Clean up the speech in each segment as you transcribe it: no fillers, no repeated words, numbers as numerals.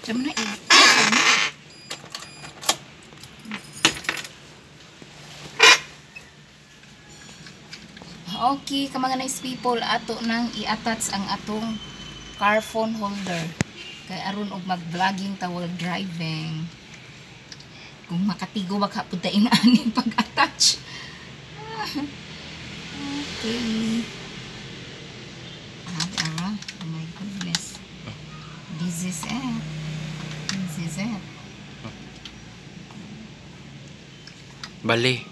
Sama na. Okay, ka mga nice people, ato nang i-attach ang atong car phone holder. Kay aron og mag-vlogging ta while driving. Kung makatigo baka pud ta inaani pag-attach. Okay. Oh my goodness. This is it. This is it. Bali.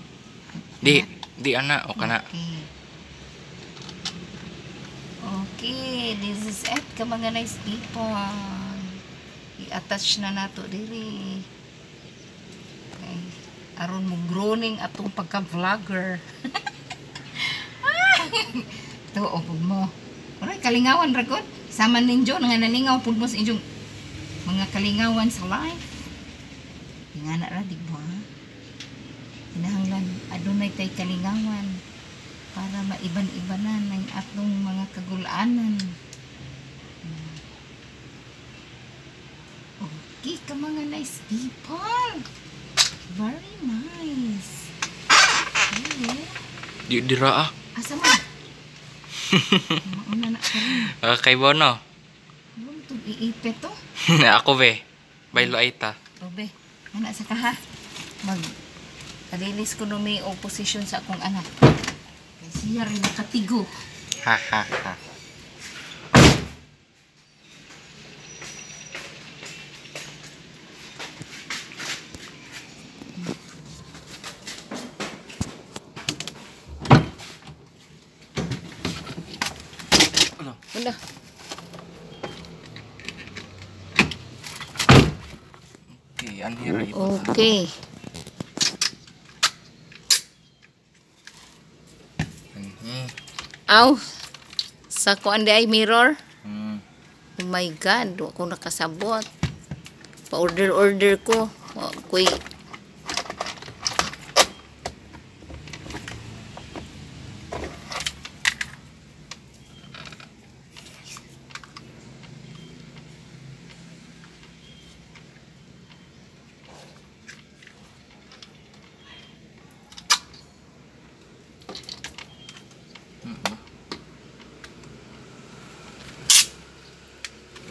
Di ana o kana. Okay. Okay, this is it ka mga nice people. I-attach na nato diri. Okay. Aron mo groaning atong pagka-vlogger. Tuo pud mo. Oray kalingawan ra gud. Sama ninyo nga nalingaw pud mo sa inyong mga kalingawan sa life. Ingana ra di ba? Kinahanglan adunay tay kalingawan para maiban-ibanan ang atong mga kagulanan. Okay ka mga nice people. Very nice. Okay. Di dira ah. Asa man? Mauna na karon. Kay Bono. Ano to iipit to? Ako be. Baylo ay ta. O be. Ana sa ka ha. Mag alilis ko no may opposition sa akong anak. Kay siya rin nakatigo. Ha ha ha. Wala. Okay, anhira. Okay. Aw, sa kuan di ay mirror. Oh my God, wa ko nakasabot. Pa-order-order ko. Kuy.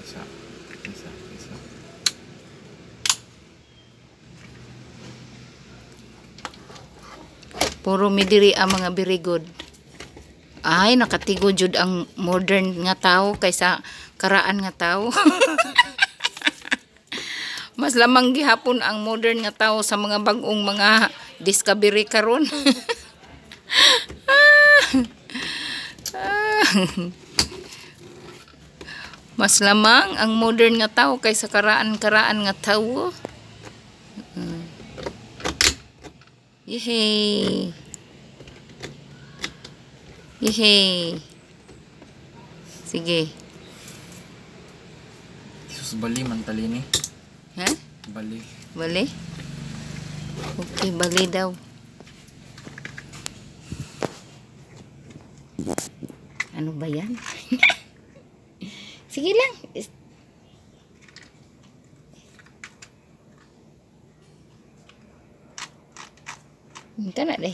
Isa. Puro midiri ang mga very good. Ay, nakatigo jud ang modern nga tao kaysa karaan nga tao. Mas lamang gihapon ang modern nga tao sa mga bag-ong mga discovery karon. Mas lamang ang modern nga tao kaysa karaan-karaan nga tao. Yehey. Yehey. Sige. Jesus, bali man tali ni. Ha? Bali. Bali? Okay, bali daw. Ano ba yan? Sige lang. Kana day.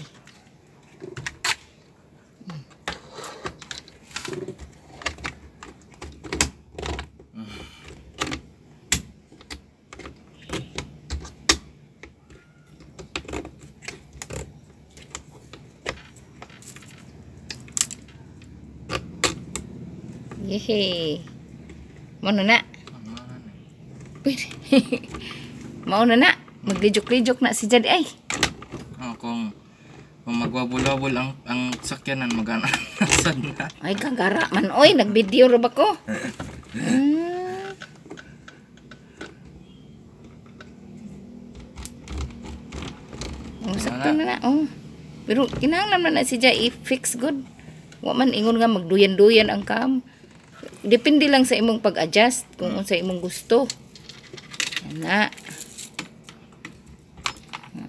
Yehey. Mao na. Mao na na. Maglijok-lijok na si Jad ay. Oh, kung magwabol-wabol ang sakyanan magana sad na. Ay kagara man oy, nagvideo ra ba ko? Oh, sakto na na. Oh. Pero kinahanglan man na si Jad i-fix good. Wa man ingon nga magduyan-duyan ang cam. Depende lang sa imong pag-adjust kung unsa imong gusto. Ana.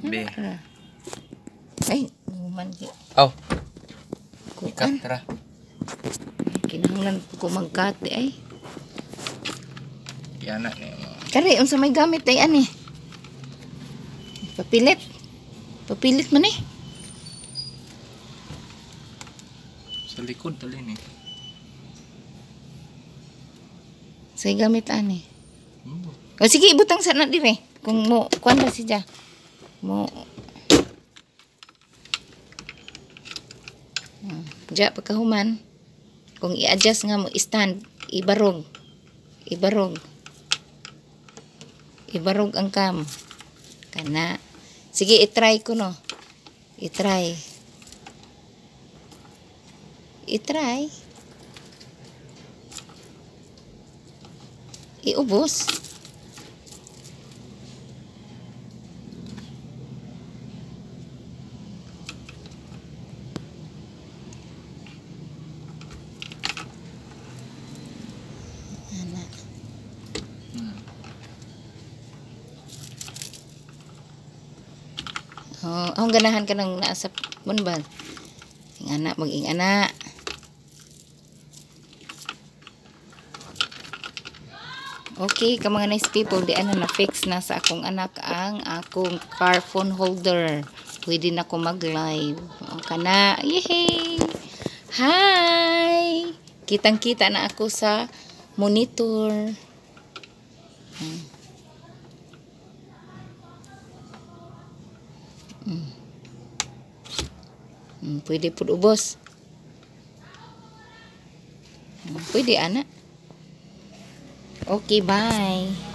B. Ay, man gi. Aw. Kuan. Tara. Kinahanglan ko mag-cut di ay. Yana ni mo. Kari unsa may gamit ay ani? Papilit. Papilit man eh. Sa likod tali ni. Say gamit ani. Hmm. O sige, ibutang sa na dire. Kung mo kuan ba siya. Mo. Diya pagkahuman, kung i-adjust nga mo stand, ibarog. Ibarog. Ibarog ang cam. Kana. Sige, i-try ko no. I-try. I-try. Iubos. Ana. Oh, akong ganahan ka nang naa sa bunbal. Ingana, mag-ingana. Okay, ka mga nice people, di ana na fix na sa akong anak ang akong car phone holder. Pwede na ko mag-live. O, kana. Yehey! Hi! Kitang-kita na ako sa monitor. Pwede pud ubos. Pwede, ana. Okay, bye.